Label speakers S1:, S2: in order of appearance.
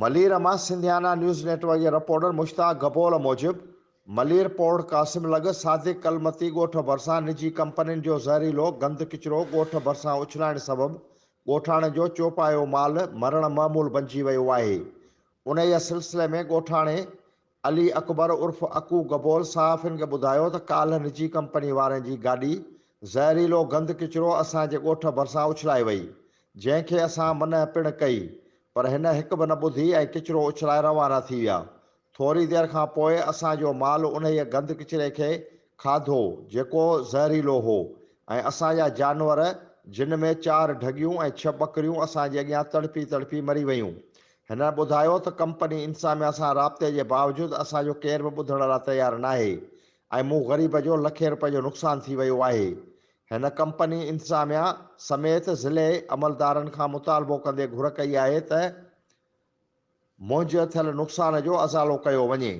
S1: ملير مان Sindhiana news net work جي reporter Mushtaq Gabol موجب، ملير پورٽ قاسم لڳ صادق ڪلمتي ڳوٺ ڀرسان نجي ڪمپنين جو زهريلو گند ڪچرو ڳوٺ ڀرسان اڇلائڻ سبب ڳوٺاڻن جو چوپايو مال مرڻ معمول بنجي ويو آهي. انهيء سلسلي ۾ ڳوٺاڻي علي اڪبر عرف اڪو گبول صحافين کي ٻڌايو ته ڪالهه نجي ڪمپني وارن جي گاڏي زهريلو گند ڪچرو اسان جي ڳوٺ ڀرسان اڇلائي وئي، جنهن کي اسان منع پڻ ڪئي پر هن هڪ به نه ٻڌي ۽ ڪچرو اڇلائي روانا ٿي ويا. ٿوري دير کان پوء اسان جو مال انهيء گند ڪچري کي کاڌو جيڪو زهريلو هو ۽ اسان جا جانور جن ۾ چار ڍڳيون ۽ ڇهه ٻڪريون اسان جي اڳيان تڙپي تڙپي مري ويون. هن ٻڌايو ته ڪمپني انتظاميا سان رابطي جي باوجود اسان جو ڪير به ٻڌڻ لاء تيار ناهي ۽ مون غريب جو لکين روپين جو نقصان ٿي ويو آهي. هن ڪمپني انتظاميا سميت ضلعي عملدارن کان مطالبو ڪندي گهر ڪئي آهي ته منهنجي ٿيل نقصان جو ازالو ڪيو وڃي.